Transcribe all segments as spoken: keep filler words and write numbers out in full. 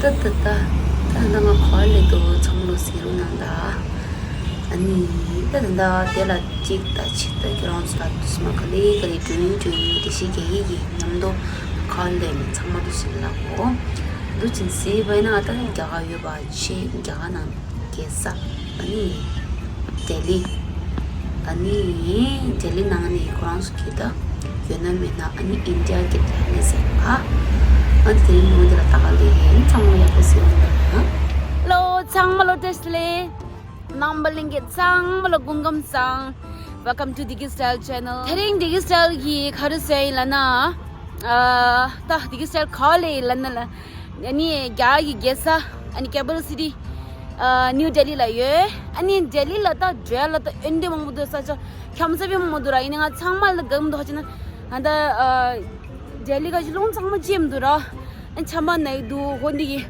ད་ད་ད་ད་ད་ང་ག་པར་སླེབས་འདུག་ཚང་མ་ལོ་གཟིགས་རོགས་གནང་ད། ཨ་ནི་ད་ད་ད་དེ་ལ་གཅིག་ད་ཕྱི་ད་ཁྱེད་རང་ཚོ་ད་དུས་མ་ག་ལེ་ག་ལེ་འགྲོ་ཡིན་འགྲོ་ཡིན་འགྲེལ་བཤད་རྒྱག་གི་ཡིན་མཉམ་དུ་ག་པར་སླེབས་ནས་ཚང་མ་དུ་ཕྱི་ལ་གོ། འདུག་ཅིང་གཟིགས་པ་ཡིན་ན་ད་རྒྱ་གར་ཡོད་པ་ཆེ་རྒྱ་གར་ནང་རྒྱལ་ས་ཨ་ནི་ལྡི་ལི། ཨ་ནི་ལྡི་ལི་ནང་ནས་ཁོ་རང་ཚོ་གིས་ད་ཡོད་ན་མེད་ན་ཨ་ནི་ཨིན་ཌི་ཡ་གི་ད་ནས་ཟེར་ཨ། ཨ་ནི་དེ་རིང་ལོ་འདི་ལ་ད་ག་ལེ་ཡིན་ཚང་མ་ཡག་པོ་ཟེར་ཡོང་ད་ན། ཧེ་ལོ་ཚང་མ་ལོ་བཀྲ་ཤིས་བདེ་ལེགས། རྣམ་པ་ལྷན་རྒྱས་ཚང་མ་ལ་སྐུ་ཁམས་བཟང་། Welcome to Digi Style Channel. དེ་རིང་Digi Style གི་ག་རེ་ཟེར་ཡིན་ལབ་ན། ཨ་ད་Digi Style ག་ལེ་ཡིན་ལབ་ན་ལ། ཨ་ནི་རྒྱ་གར་གྱི་རྒྱལ་ས་ཨ་ནི་capital city ཨ་ནིའུ་ལྡི་ལི་ལ་ཡོད། ཨ་ནི་ལྡི་ལི་ལ་ད་འགྲོ་ཡ་ལ་ད་ཨེ་འདྲ་མང་པོ་འདུག་ས་ཆ་འཁྱམ་ས་དཔེ་མང་པོ་འདུག་ར། ཡིན་ནའི་ང་ཚང་མ་ལ་དགའ་མི་འདུག་ཧ་ཅང་ན་ཨ་ད་ཨ་ལྡི་ལི་ག་ཅི་ལུང་ཚང་མ་ཅི་མི་འདུག་ར། ཨ་ནི་ཆམ་པ་ན་ཡི་འདུག་ཧོ་འདི་གི་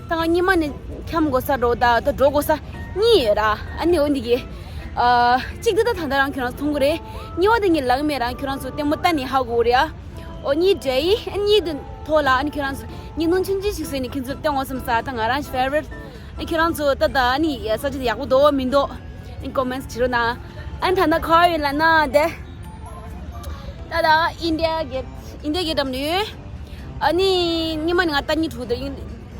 ད་ང་གཉིས་མ་ནས་འཁྱམ་དགོས་ས་འགྲོ་ད་ད་འགྲོ་དགོས་ས་གཉིས་ཡོད་ར། ཨ་ནི་འོ་འདི་གི་ཨ་གཅིག་འདི་ད་ད་ད་རང་ཁྱོད་རང་མཐོང་གི་རེད། གཉིས་པ་འདི་ངས་ལབ་མེད་རང་ཁྱོད་རང་ཚོ་ལྟད་མོ་ལྟ་ནས་ཧ་གོ་རེད་ཨ། འོ་གཉིས་འདྲ་ཡི་ཨ་གཉིས་འདི་ཐོག་ལ་ཨ་ནི་ཁྱོད་རང་ཚོ་གཉིས་ནོར་ཆུང་ཆུང་ཞིག་བཟོས་ནས་ཁྱོད་ཚོར་སྟོན་འོང་བསམ་ས། ད་ང་རང་ཕེ་ཝ་རི་ཊི། ཨ་ཁྱོད་རང་ཚོ་ད་ད་ཨ་ནི་ས་ཆ་དེ་ཡག་པོ་འདུག་མི་འདུག་ཨ་ནི་ཀོ་མེན་ཊི་བྲིས་རོགས་གནང་། ཨ་ནི་ད་ད་ག་ཡོད་ལབ་ན་དེ། ད་ད་ཨིན་ཌི་ཡ་གེ་ཊི་ཨིན་ཌི་ཡ་གེ་ཊི་འགྲམ་ནས་ཡོད། ཨ་ནི་ཉི་མ་ནི་ང་ལྟ་ཉི་དྲུག་དེ་ཡིན།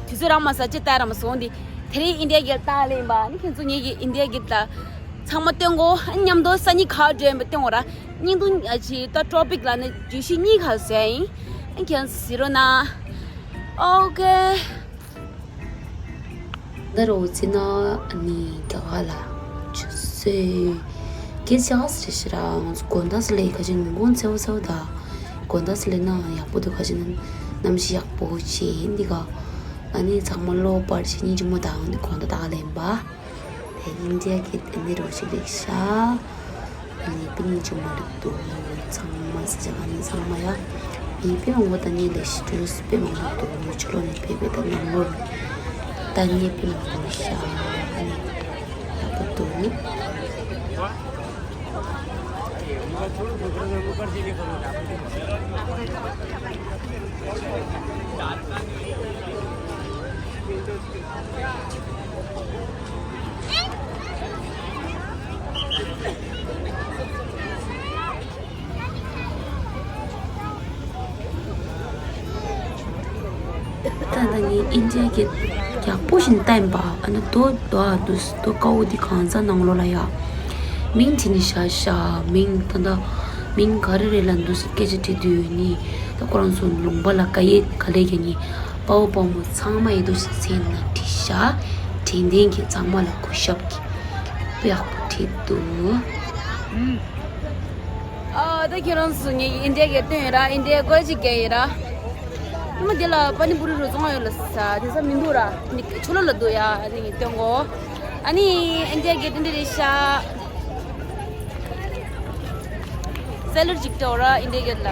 དུས་ཚོད་རག་མ་སོང་ཅི་ལྟ་རག་མ་སོང་དེ། དེ་རིང་ཨིན་ཌི་ཡ་གེ་ཊི་ལྟ་ལེ་ཡིན་པ། ཨ་ནི་ཁྱེད་ཚོ་ངེད་ཀྱི་ཨིན་ཌི་ཡ་གེ་ཊི་ལ་ཚང་མ་སྟོན་གོ། ཨ་ནི་མཉམ་དུ་སང་ཉིན་ག་འགྲོ་ཡིན་པ་སྟོན་གོ་ར། བརྙན་ཐུང་ཨ་ཅི་ད་ཊོ་པིག་ལ་ནི་བརྗོད་གཞི་གཉིས་ཁ་བཟོས་ཡིན། ཨ་ནི་ཁྱེད་ཚོ་གཟིགས་རོགས་གནང་། ཨོ་ཀེ། ད་རོ་ཙི་ན་ནི་རྒྱ་གར་ལ་ཆུ་ཚོད་སྐད་ཆ་ཟེར་ཞེ་ར་ང་ཚོ་དགོང་དག་སི་ལེ་ཁ་ཅིག་ཉིན་གུང་ཚེའུ་ཚེའུ་ད་དགོང་དག་སི་ལེ་ན་ཡག་པོ་འདུག་ཁ་ཅིག་ན་གནམ་གཤིས་ཡག་པོ་ཅིག་འདི་ག་ཨ་ནི་ཚང་མ་གློ་བུར་ཞིག་ཉིན་ཅི་མོ་དང་འདི་དགོང་དག་ད་ག་ལེན་པ། དེ་ཨིན་ཌི་ཡ་གི་དེ་འདི་རུ་ཞིག་རེད་ཤག་ཨ་ནི་པི་ནི་ཅུང་མ་རེད་འདུག་ཚང་མ་ས་ཆ་ག་ནས་ཚང་མ་ཡ། མི་དཔེ་མང་པོ་ད་ནི་ལས་ཤི་ཏུ་རུ་སི་དཔེ་མང་པོ་འདུག་ཕྱི་ལོགས་ནས་ཕེབས་པའི་ད་ནང་ལོགས་ནས་ད་ནི་དཔེ་མང་པོ་ཤག་ཨ་ནི་ཡག་པོ་འདུག་ད་ལྟ་ངས་ཨིན་ཌི་ཡ་གི་ཡག་པོ་ཞིག་བལྟས་པ། ཨ་ནི་རྡོ་རྡོ་ཨ་འདུག་རྡོ་དཀར་པོ་འདི་གང་ཟག་ནང་ལོགས་ལ་ཡ་མིང་བྲིས་ནས་བཞག་བཞག་མིང་ད་ལྟ་མིང་ག་རེ་རེད་ལབ་འདུག་སེ་སྐད་ཆ་དྲིས་དུས་ནི་ད་ཁོ་རང་ཚོ་ལུང་པ་ལ་ག་ཡེ་ག་ལེ་ག་ནི་དཔའ་བོ་དཔའ་མོ་ཚང་མ་ཡི་འདུག་སེ་མཚན་ན་བྲིས་བཞག་དྲན་རྟེན་གྱི་ཚང་མ་ལ་གུས་ཞབས་ཀྱི་དཔེ་ཡག་པོ་བྲིས་འདུག་ཨ་ད་ཁྱེད་རང་ཚོ་ངས་ཨིན་ཌི་ཡ་གི་སྟོན་ཡོད་ར། ཨིན་ཌི་ཡ་གོ་ཅིག་ག་ཡོད་ར། ཉི་མ་འདི་ལ་པ་ནི་པུ་རི་རུ་བཙོང་ཡོད་ལ་ས་དེ་ས་མི་འདུག་ར། ནི་ཆུ་ལོ་ལ་འདུག་ཡ། ཨ་ནི་སྟོན་གོ། ཨ་ནི་ཨིན་ཌི་ཡ་གི་དེ་འདི་རེད་ཤག་སེ་ལར་ཅིག་ཏོ་ར་ཨིན་ཌི་ཡ་གི་ལ།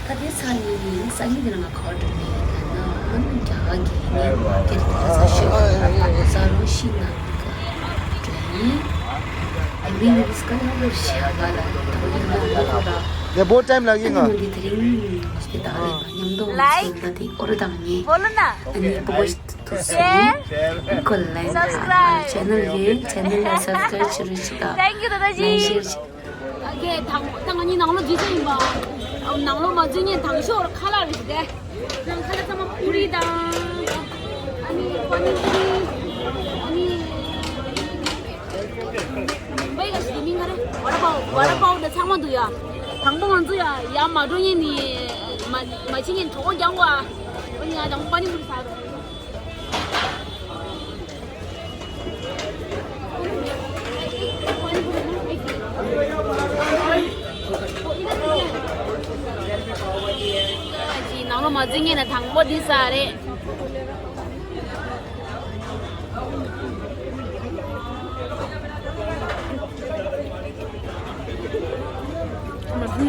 ད་དེ་ཚ་ནི་ཡིན། སང་ཉིན་དེ་ལ་ང་ག་པར་འགྲོ་ནི་ཡིན་ལབ་ན། ཨ་ནི་རྒྱ་གར་གྱི་ནི་མར་ཀེ་ཊི་ག་ས་ཤོད་ཟ་རོ་ཤི་ན་ག་འགྲོ་ཡིན། ཨ་མི་ནི་སྐད་ལ་བོར་ཤ་ག་ལ་ད་ཡིན་ན་ལ་ད་ད། ནས་བོ་ཊའིམ་ལ་ཡིན་ང་། ཨ་ནི་དེ་རིང་ངས་དེ་ད་ལེན་པ་མཉམ་དུ་ངས་ད་དེ་ཨོ་རེ་དང་ངས་ཨ་ནི་པོ་སྟོན་སོང་། ཀོ་ལན་ཆེ་ནལ་ཡོད། ཆེ་ནལ་ལ་སབ་སི་ཀ་རེབ་བྱེད་རོགས་བྱེད་དང་། Thank you ད་ད་ལན་ཤེར་བྱེད། ཨ་ཀེ་ད་ད་ང་གཉིས་ནང་ལོགས་འཛུལ་ཚར་ཡིན་པ། ནང་ལོགས་མ་འཛུལ་ཉིན་དང་ཤོག་ཁ་ལག་རེ་ཞིག་དེ། ནང་ཁ་ལག་ཚང་མ་པུ་རི་དང་། ཨ་ནི་པ་ནི་པུ་རི། ཨ་ནི། བའི་ག་ཞིག་མིང་ག་རེ། བ་ར་པའོ། བ་ར་པའོ་འདི་ཚང་མ་འདུག་ཡ། དང་པོ་ང་ཚོ་ཡ་ཡར་མ་འགྲོ་ཉིན་ནི། མ་མ་ཕྱིན་ཉིན་གྲོད་ཁོག་རྒྱགས་པ། ཨ་ནི་ང་དང་པ་ནི་པུ་རི་ཟ་རོགས། ནང་ལོགས་མ་འཛུལ་སྔོན་ལ་དང་པོ་འདི་ཟ་རེད། ད་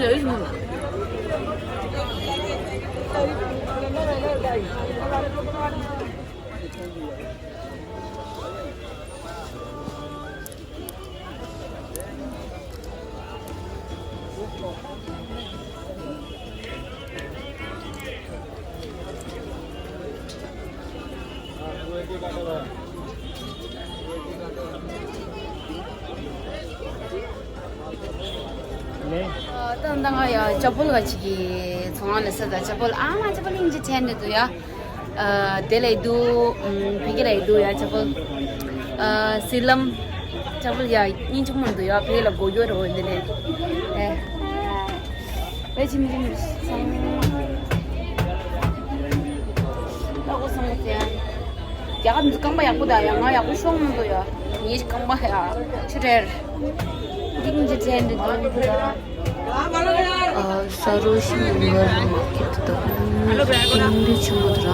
ལྟ་ང་ཡ་ཅ་པོལ་ག་ཅིག་གི་ཚོང་ཁང་ལ་ས་ད་ཅ་པོལ་ཨ་མ་ཅ་པོལ་ཡིན་གྱི་ཆེན་འདི་འདུག་ཡ། དེ་ལ་ཡི་འདུག་བི་གི་ལ་ཡི་འདུག་ཡ་ཅ་པོལ། སི་ལམ་ཅ་པོལ་ཡ་ཡིན་གྱི་མོ་འདུག་ཡ་བི་གི་ལ་གོ་ཡོད་རོ་འདི་ལས། ཨེ། བེ་ཆི་མི་ཆི་མི་སང་། ལ་གོ་སང་གོ་ཏེ། རྒྱ་གར་མི་རྐང་པ་ཡག་པོ་དང་ཡང་ང་ཡག་པོ་ཤོང་མི་འདུག་ཡ། ངའི་རྐང་པ་ཡ་ཆུ་རེར། འདི་གིན་གྱི་ཕྲན་འདི་འདུག་འདུག་ཡ། ཨ་ས་རོ་ཤི་ལིང་གར་མ་ཁེ་ཏོ་ཏིང་འདི་ཆུ་མོ་དུ་ར།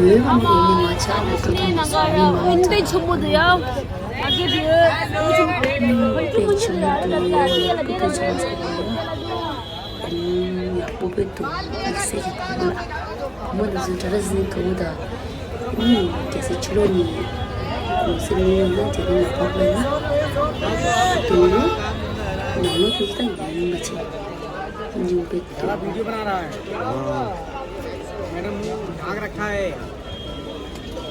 ཡོད་མ་ཡོད་ནི་མ་ཆ་ལ་ཏོ་ཏོ་མ་སོ་མི་མ་ཆ། ཆུ་མོ་དུ་ཡ། ཨ་གེ་དུ་ཡོད། པེ་ཆུ་མོ་དུ་ཡོད། ཀུ་ཏོ་ཆ་ལ་སོ་མ་ཡོད། ཡག་པོ་བོད་དུ་དམིགས་བསལ་གྱི་བུ་མོ་ལ། བུ་མོ་ལ་ཚོ་གྲྭ་ར་ཟིན་ག་བུ་ད། ནི་རྒྱལ་སྲས་ཕྱི་ལོགས་ནས་གུང་སེང་ཡིན་ན་དེ་རིང་ལ་ཕོག་པ་ཡིན་ན། དུང་ལོ་ནང་ལོ་ཚོ་ད་ཡིན་མ་ཆེ། འཇིང་པའི་དུང་། वीडियो बना रहा है। मैडम, झाग रखा है।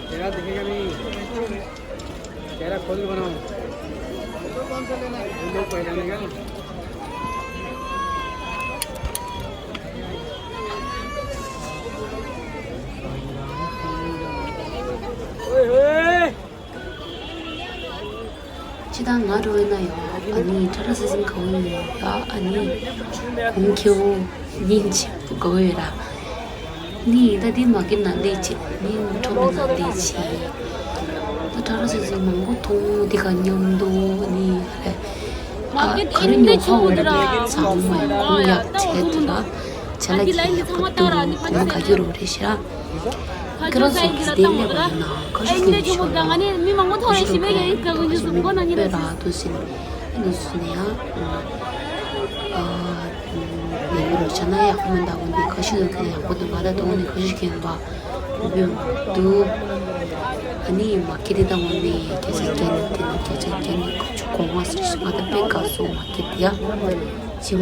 तेरा दिखेगा नहीं। चेहरा खोल के बनाओ। ये लोग पहचानेगा। ओए होए। ཅི་ད་ང་འགྲོ་ཡིན་ན་ཡང་ཨ་ནི་ཁྲ་ཁྲ་སི་སིན་ག་བོ་ཡོད་ཡ། ཨ་ནི་གོང་ཁེ་བོ་ཉིན་གཅིག་ག་བོ་ཡོད་ར། ནི་ད་འདི་མ་གི་ན་ལས་ཅི་ནི་ཁྲོམ་ན་ལས་ཅི། ད་ཁྲ་ཁྲ་སི་སིན་མང་པོ་མཐོང་འདི་ག་མཉམ་དུ་ནི་ཨ་རེ། ཨ་ག་རེ་ཉོ་ཁ་འོ་ར་ཚང་མ་ཡག་ཚད་དུ་ལ་ཆ་ལ་ཁྱི་ཡག་པོ་འདུག་གོང་ག་གི་རོ་རེ་ཤི་ར། ཁྱོད་རང་ཚོ་གི་དེ་ལས་པ་ཡིན་ན་ཁ་ཤས་ཀྱི་ཆོག་ན། ཁ་ཤས་ཀྱི་ཁ་ཤས་ཀྱི་པེ་ར་དུ་ཟིན་ཨ་ནི་སུ་ནས་ཡང་ཨ་ནས་མི་རོ་ཆ་ན་ཡག་པོ་མི་འདུག་འོ་ནི་ཁ་ཤས་ཀྱི་ཡག་པོ་འདུག་ང་ད་དོང་ནས་ཁ་ཤས་ཀྱི་འདུག་འོ་འདུག་ཨ་ནི་མ་ཁེ་དེ་ད་འོ་ནི་སྐད་ཆ་སྐད་ནི་དེ་ནི་སྐད་ཆ་སྐད་ནི་ཁ་ཆུ་གོང་མ་ཟེར་ཞིག་ང་ད་དཔེ་དགའ་སོང་མ་ཁེ་དེ་ཡ། ཅི་མ་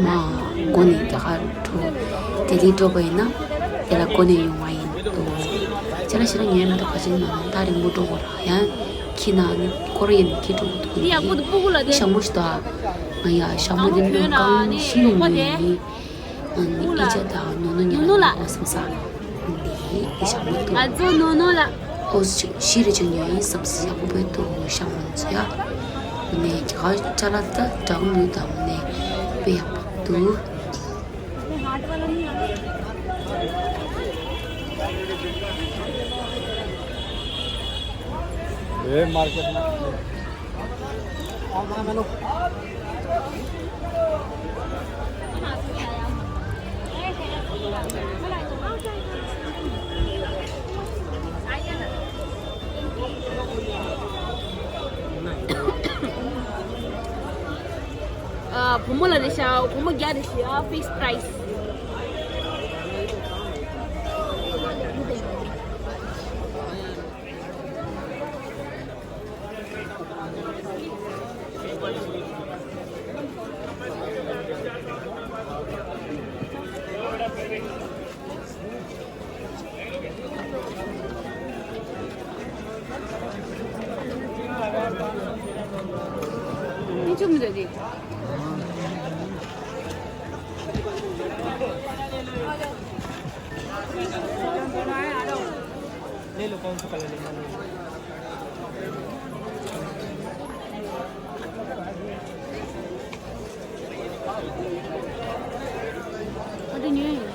མགོ་ནས་རྒྱ་གར་འགྲོ། ལྡི་ལི་འགྲོ་བ་ཡིན་ན་དེ་ལ་མགོ་ནས་ཡོང་བ་ཡིན་འདུག་ཅི་ལ་ཞེ་ན་ངའི་མི་འདུག་ག་ཅི་ན་ད་རིང་མོ་འགྲོ་གོ་ར་ཡང་ཁྱི་ན་ནི་ཀོ་རི་ཡན་ཁྱི་འགྲོ་གོ་འདུག་འདི་ཡག་པོ་འདུག་སྤུ་གུ་ལ་དེ་ཞག་མོ་ཞིག་ད་ང་ཡ་ཞག་མོ་འདི་མི་གང་ཤི་རུ་ཉོས་ཡིན། ཨ་ནི་ཨི་ཅག་དང་ནོ་ནོ་ཉལ་ལ་འོ་བསམ་ས། འདི་ཞག་མོ་འདུག་ཨ་ཙོ་ནོ་ནོ་ལ། ཨོ་ཤི་རི་ཅིག་ཉོས་ཡིན་བསམ་སི་ཡག་པོ་བོད་དུ་ཤ་མོན་ཚོ་ཡ། ནས་རྒྱ་གར་ཅ་ལག་ད་འདྲ་མི་དང་ནས་དཔེ་ཡག་པོ་འདུག वे मार्केट में ཨ། བུ་མོ་ལ་རེད་ཤག་བུ་མོ་བརྒྱ་རེད་ཤག་ཕིགས་པ་རའི་སི། ले लो, कौन सा कलर लेना है? ཨ་དེ་ཉོས་ཡིན།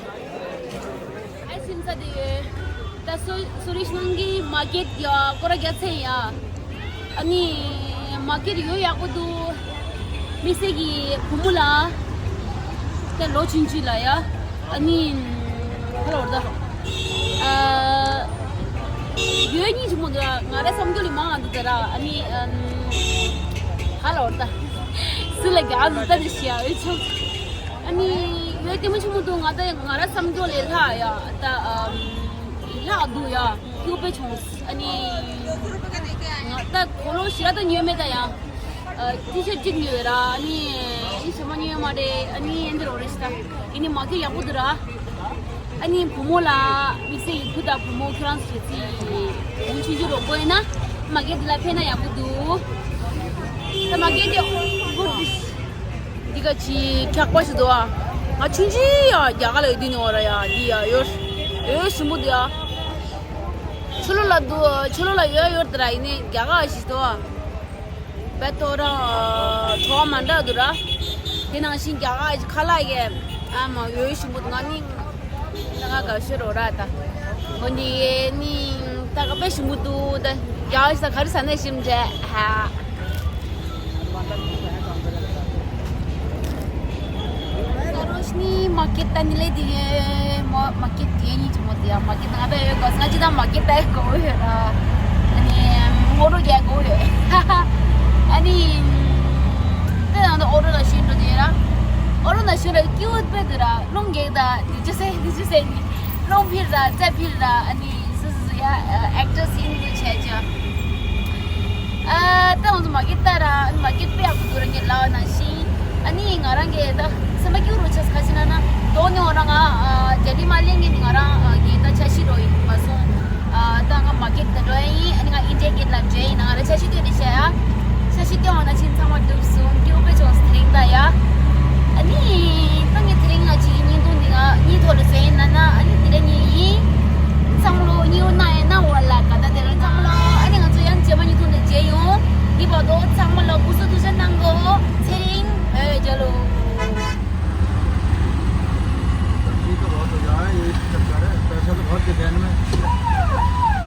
ཨ་སིམ་ས་དེ་ཡོད། ད་སུ་སུ་རི་ཤང་གི་མ་ཀེད་ཡ་སྐོར་ར་རྒྱག་ཚེ་ཡ། ཨ་ནི་མ་ཀེད་ཡོད་ཡག་པོ་འདུག་དམིགས་བསལ་གྱི་བུ་མོ་ལ། ད་ལོ་ཆུང་ཆུང་ལ་ཡ། ཨ་ནི་ཧ་ལ་བར་ད། ཨ། ཡོད་གཉིས་ཆུང་མོ་འདུག་ར་ང་ར་བསམ་རྒྱུ་ལས་མང་ང་འདུག་ད་ར་ཨ་ནི་ཨ། ཧ་ལ་བར་ད། སུ་ལ་རྒྱག་འདུག་ད་དེ་ཤི་ཡ་འོས་ཆོག་ཨ་ནི་ཡོད་དེ་མི་ཆུང་མོ་འདུག་ང་ད་ང་ར་བསམ་རྒྱུ་ལས་ལྷག་ཡ་ད་ཨམ་ལྷག་འདུག་ཡ་སྐྱོ་པོ་བྱུང་། ཨ་ནི་ང་ད་གོ་ལོ་ཞེ་དྲག་ད་ཉོས་མེད་ད་ཡ། ཨ་ཊི་ཤར་ཊི་གཅིག་ཉོས་ར། ཨ་ནི་ཨ་ནི་ཞེ་མ་ཉོས་མ་རེད། ཨ་ནི་ཨེ་འདི་རོ་རེ་ཤི་ད་ཡིན་ནི་མ་གི་ཡག་པོ་འདུག་ར། ཨ་ནི་བུ་མོ་ལ་དམིགས་བསལ་ཡིག་བུ་དང་བུ་མོ་ཁྱོད་རང་ཚོ་བྱེད་རྩིས་ཡིན། བུ་ཆུང་ཆུང་རོགས་པ་ཡིན་ན་མ་གི་འདི་ལ་ཕན་ན་ཡག་པོ་འདུག་ད་མ་གི་འདི་འདི་ག་ཅི་འཁྱག་པ་ཞིག་འདུག་ཨ། ང་ཆུང་ཆུང་ཡ་རྒྱ་གར་ལ་ཡོད་དུས་ནས་འོ་ར་ཡ་འདི་ཡ་ཡོད་ཡོད་ཞིམ་པོ་འདུག་ཨ། ཆུ་ལོ་ལ་འདུག་ཆུ་ལོ་ལ་ཡོད་ཡོད་དེ་ར་ཡིན་ནས་རྒྱ་གར་ཞིག་འདུག་ཨ། བད་ཏོ་ར་བྲོ་བ་མ་འདྲ་འདུག་ར། དེ་ནང་བཞིན་རྒྱ་གར་ཁ་ལག་གི་ཨ་མ་ཡོད་ཞིམ་པོ་འདུག་ང་ནི་ད་ག་ག་ཤོད་རོ་ར་ད། འོ་འདི་ནི་ད་ག་དཔེ་ཞིམ་པོ་འདུག་ད་རྒྱ་གར་ས་ག་རི་ས་ནས་ཞིམ་འདྲ་ཧ། ས་རོ་ཤི་ནི་མ་ཀེ་ཊི་ད་ནི་ལེ་དི་ཡེ་མ་མ་ཀེ་ཊི་དེ་ཉིད་ཅི་མོ་དེ་ཡ་མ་ཀེ་ཊི་ང་ད་ཡོད་གོ་ང་ཅི་ད་མ་ཀེ་ཊི་ད་ཡོད་གོ་ཡོད་ར། ཨ་ནི་ངོ་རོ་རྒྱག་གོ་ཡོད། ཨ་ནི་དེ་ནང་ད་ཨོ་རོ་ལ་ཤི་འགྲོ་དེ་ར། ཨོ་རོ་ལ་ཤི་ར་ཀི་འོད་པེ་དེ་ར་རླུང་རྒྱག་ད་དི་ཅི་སེ་དི་ཅི་སེ་ནི་རླུང་ཕིར་ར་རྩེ་ཕིར་ར། ཨ་ནི་སུ་སུ་སུ་ཡ་ཨེག་ཊར་སི་ཡིན་དུ་བྱས་ཅི། ཨ་ད་ང་ཚོ་མ་ཀེ་ཊི་ད་ར་མ་ཀེ་ཊི་དཔེ་ཡག་པོ་འདུག་ར་ངས་ལབ་ནང་བཞིན། ཨ་ནི་ང་རང་གི་ད་སེམས་པ་སྐྱིད་རུ་ཆགས་ཁ་ཅིག་ན་ན་དོ་ནི་འོ་ར་ང་ཨ་རྒྱ་རི་མ་ལེན་གི་ནི་ང་རང་ཨ་གི་ད་འཆར་གཞི་རོ་ཡིན་མ་སོང་། ཨ་ད་ང་མ་ཀེ་ཊི་ད་འགྲོ་ཡ་ཡིན། ཨ་ནི་ང་ཨིན་ཌི་ཡ་གེ་ཊི་ལ་འབྱོར་ཡིན། ང་ར་འཆར་གཞི་དེ་རེད་བཤད་ཡ། འཆར་གཞི་དེ་འོ་ན་ཕྱིན་ཚང་མ་འགྲུབ་སོང་སྐྱིད་པོ་དཔེ་བྱུང་སོང་དེ་རིང་ད་ཡ། ཨ་ནི་ད་ངས་དེ་རིང་ང་ཅིག་གི་བརྙན་ཐུང་འདི་ང་གཉིས་ཐོག་ལ་བཟོས་ཡིན་ན་ན་ཨ་ནི་དེ་རིང་ངས་ཡིན། ཚང་མ་ལོ་ཉིའུ་ན་ཡ་ན་བ་ལ་ག་ད་དེ་རིང་ཚང་མ་ལོ་ཨ་ནི་ང་ཚོ་ཡང་རྗེས་མ་བརྙན་ཐུང་འདི་མཇལ་ཡོང་། འདི་བར་དུ་ཚང་མ་ལོ་སྐུ་གཟུགས་ཐུགས་